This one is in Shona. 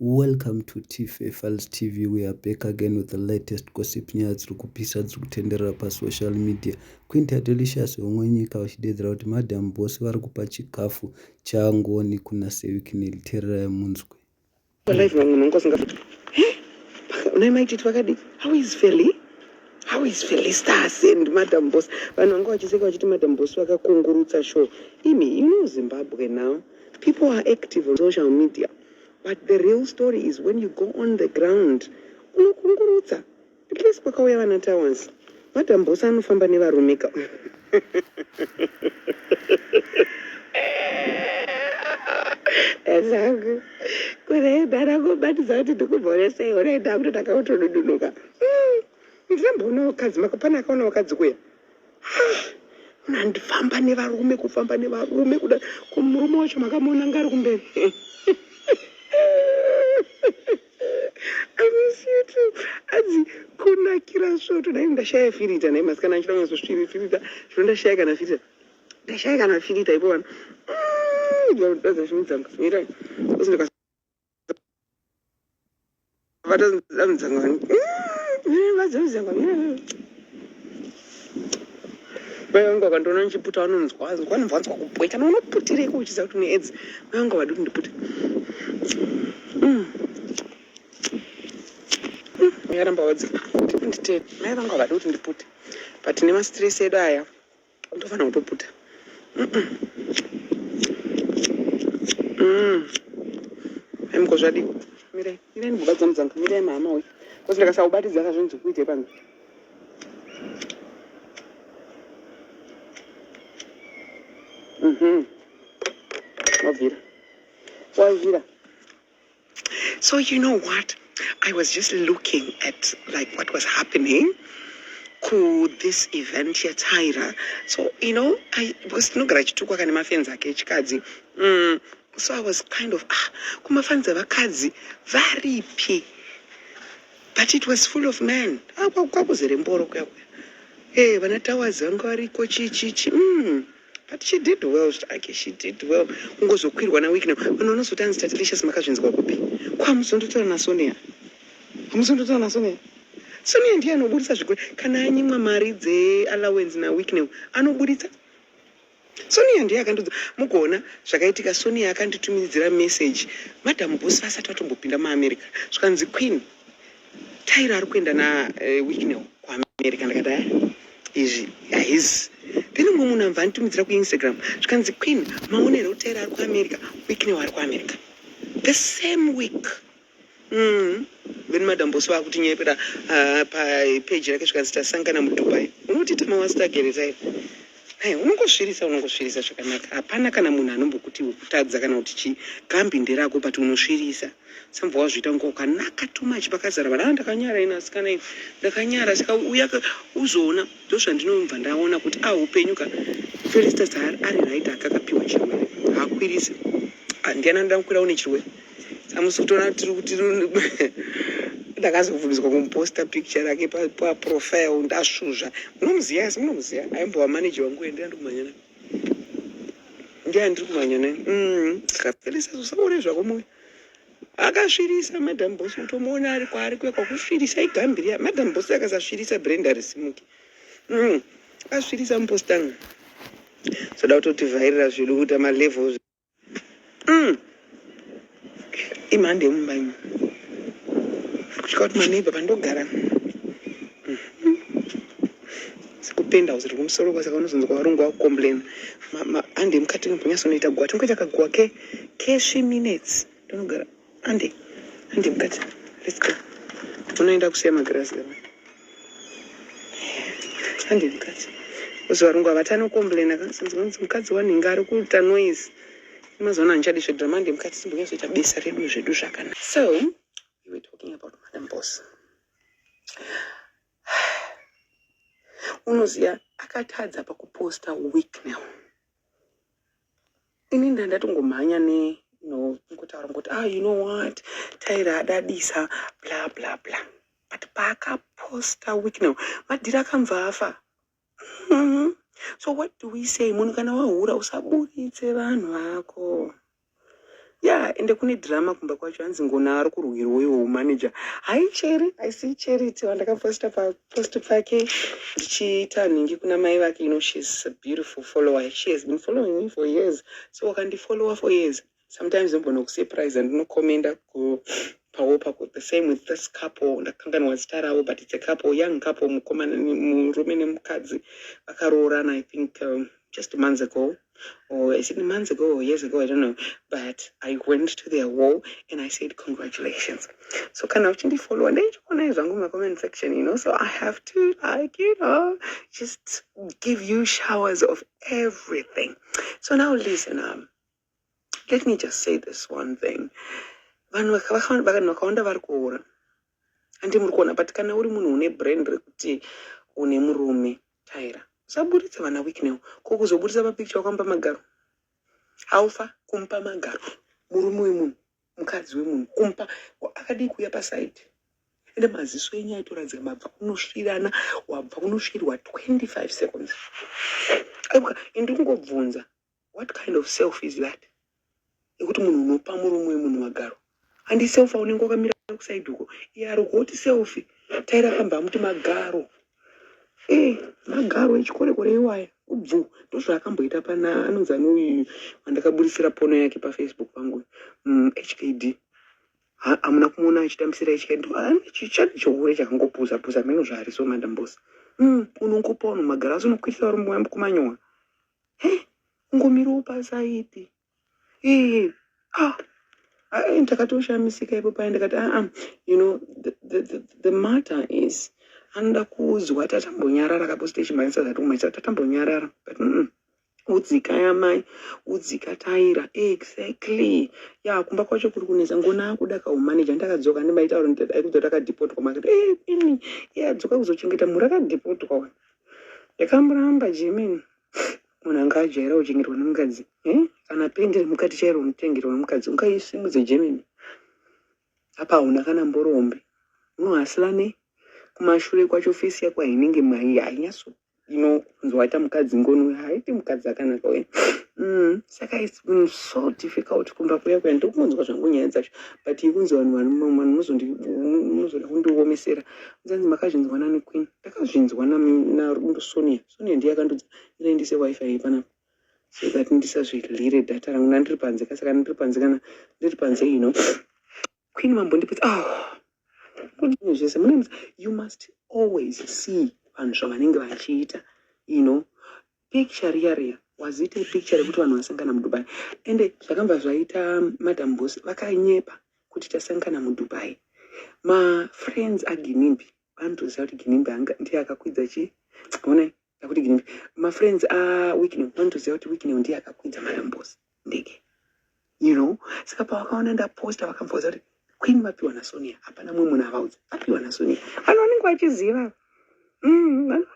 Welcome to TFA Files TV. We are back again with the latest gossip nyaya dziri kupisa dziri kutenderera pasocial media. Queen Tatelicious vemwe nyika vachideedzera kuti Madam Boss vari kupa chikafu chaNgoni kuna Sewiknel. Tererai munzwe. Live vamwe vangu vasinga Unai Mai Titi vakadii? How is Feli? How is Felistas and Madam Boss? Vanhu vanga vachiseka vachiti Madam Boss vakakungurutsa show. Imi, you know Zimbabwe now. People are active on social media. But the real story is when you go on the ground, unokungurutsa. At least kwakauya vana Towers. Madam Boss anofamba nevarume ka. Zangu. Kurenda rangobatidza kuti ndikuboresei urenda kuti ndakautodudunuka. Ndinamboona vakadzi makapana akaona vakadzi kuya. Unandifamba nevarume kufamba nevarume kuda kumurume wacho makamuona ngari kumberi. I miss you too. Adzi kunakira svoto dai ndashaya firita nhai masikana achida kunyatso firita zvino ndashaya kana firita ndashaya kana firita ipo vanhu ndadza zvimudzanga mirai mai vangu vakandiona ndichiputa vanonzwa vanobva vanzwa kupweta unoputireiko uchiziva kuti une aids mai vangu havadi kuti ndipute yaramba wadzi ndite mai vangu havadi kuti ndipute but nemastress edu aya Ndofanira kutoputa. Ai muko zvadii? Mirai, mirai ndimbobatidza mudzanga. Mirai mama uyu. Because ndakasaubatidza akazvinzi kuite pano. Wabvira. Wabvira. So you know what? I was just looking at like what was happening ku this event yaTyra. So you know, I because tinogara chitukwa kane mafans ake echikadzi. So I was kind of ah kumafans evakadzi varipi? But it was full of men. Ah kwakuzere mboro kuya kuya. Eh vana Towers vanga variko chi chi chi. But she did well zvake, she did well. Kungozokwirwa naWicknell. Vanhu vanozoti hanzi Tatelicious makazvinzwa kupi? Ko hamuzondotaura naSonia? Hamuzondotaura naSonia? Sonia ndiye anoburitsa zvigure. Kana anyimwa mari dzeallowance naWicknell, anoburitsa. Sonia ndiye akandudza. Mugoona zvakaitika, Sonia akanditumidzira message Madam Boss vasati vatombopinda muAmerica. Zvikanzi Queen, Tyra ari kuenda naWicknell kuAmerica. Ndakati aya izvi haizi. Then umwe munhu amva anditumidzira kuInstagram zvikanzi Queen maona here kuti Tyra ari kuAmerica, Wicknell ari kuAmerica the same week. Then Madam Boss vakutinyepera papage rake zvikanzi tasangana muDubai. Unoti tamawasita here Tyra? Hey, unongosvirisa unongosvirisa zvakanaka hapana kana munhu anombokuti kutadza kana kuti chii gambi nderako but unosvirisa sambva wazviita kunge wakanaka too much pakazara vanhu ah ndakanyara ini asikana ini ndakanyara saka uya uzoona ndozvandinobva ndaona kuti ah upenyu ka Felistas ari right akakapiwa chirwere haakwirisi ah, ndiani anoda kukwira une chirwere Samusi kutoona tiri kuti ndakazobvumidzwa kumuposta picture rake paprofile ndasvuzva. Munomuziva asi munomuziva aimbova manager wangu uye ndiye andiri kumhanya naye. Ndiye andiri kumhanya naye. Saka Felisa usaore zvako moyo. Akasvirisa Madam Boss kutomuona ari kwaari kuya kwakusvirisa igambiriya. Madam Boss akasasvirisa Brenda risimuke. Akasvirisa mupostanga. Soda kutotivhairira zvedu kuita malevels. Imhando yemumba ino. Kutya kuti maneighbor pandogara. Sikupenda house riri kumusoro kwa saka unozonzwa varungu vakucomplaina. Hande mukati mbonyatsonoita guwa. Tingoita kaguwa ke ke three minutes. Tonogara. Hande. Hande mukati. Let's go. Unoenda kusiya magirazi kama. Hande mukadzi. Uzi varungu ava tanokomplaina kanzi mukadzi wanhinga ari kuita noise. Mazuva ano handichadi zvedrama hande mukadzi timbonyatsoita besa redu zvedu zvakanaka. So we were talking about Madam Boss. Unoziva akatadza pakuposta Wicknell. Ini ndandatongomhanya ne you know kungotaura ngoti ah you know what Tyra adadisa bla bla bla but paakaposta Wicknell madhiri akamva afa. So what do we say munhu kana wahura usaburitse vanhu vako. Ya, ende kune drama kumba kwacho. Hanzi Ngona ari kurwirwa iwo manager. Hi Cherry, I see Charity wandakaposta papost pake ndichiita nhingi kuna mai vake. You know she's a beautiful follower. She has been following me for years, so wakandifollowa for years, sometimes ndombona kusurprise, ndinokomenda pawo pako. The same with this couple, ndakanganwa zita ravo, but it's a couple, young couple, mukomana, murume nemukadzi vakaroorana, I think just months ago, or is it months ago or years ago, I don't know, but I went to their wall and I said congratulations. So kana uchindifollowa, ndeichiona zvangu macomment section, so I have to like just give you showers of everything. So now listen, let me just say this one thing. Vanhu vakawanda vari kuura, handi muri kuona? But kana uri munhu une brand rekuti une murume, Taira, usaburitsa vana Wicknell. Ko kuzoburitsa papicture wakamupa magaro? Haufa kumupa magaro murume wemunhu, mukadzi wemunhu, kumupa akadii kuuya paside? Ende maziso enyu aitoradzika mabva kunosvirana, wabva kunosvirwa 25 seconds. Aiwa, indi kungobvunza, what kind of self is that yekuti munhu unopa murume wemunhu magaro? Handi selfie unenge wakamira kuside uko, iye ari kuoti selfie. Taira kamba amuti magaro e magaro echikorekore iwaya ubvu. Ndozvaakamboita pana anonzi ani uyu wandakaburisira pono yake paFacebook pangu, HKD. Hamuna kumuona achitambisira HKD? Chani chihure chakangopuza puza mheno zvaari. So Madam Boss, unongopa vanhu magaro, asi unokwirisa varume kumanyowa. He, ungomirawo paside. Ee, ah, ndakatoshamisika ipo paya, ndikati aa, the matter is anoda kuzwa tatambonyarara kapost echimhanisa zati kumhanisa tatambonyarara, but udzika yamai, udzika Taira. Exactly, ya, kumba kwacho kuri kunetsa. Ngona akuda kaumanager. Ndakadzoka, ndimbaitaura aikudza takadhipotwa makati e ini iye adzoka kuzochengeta mhuri, akadhipotwa. Ndakamuramba Germany. Munhu anga ajaira kuchengetwa nemukadzi, eh? Kana pendi remukati chairo unotengerwa nemukadzi, ungaisimudze Germany? Apa hauna kana mborombe, unohasila nei kumashure kwacho? Face yako hainenge mai, hainyatso kunzi waita mukadzi. Ngono haiti mukadzi akanaka we. Saka it's been so difficult kumba kuya kuya. Ndiri zvangu nyaya dzacho, but ikunzi vanhu munozoda kundiomesera. Nzanzi makazvinzwa nani, Queen? Ndakazvinzwa naSonia. Sonia ndiye akandudza ira ndise WiFi panapa so that ndisazvidyire data rangu nandiri panze. Saka ndiri panze, kana ndiri panze, Queen mambondipedza. Oh, zvese mune, you must always see vanhu zvavanenge vachiita. Picture riya riya, was it a picture rekuti vanhu vasangana muDubai? Ende zvakambva zvaita Madam Boss vakanyepa kuti tasangana muDubai. Mafriends aGinimbi vanotoziva kuti Ginimbi ndiye akakwidza chi, onai akuti Ginimbi, mafriends aWicknell vanotoziva kuti Wicknell ndiye akakwidza Madam Boss ndege. Saka pavakaona ndaposta, vakambvaudza kuti Queen vapiwa naSonia. Hapana mumwe munhu avaudza, apiwa naSonia. Vanhu vanenge vachiziva. Vanhu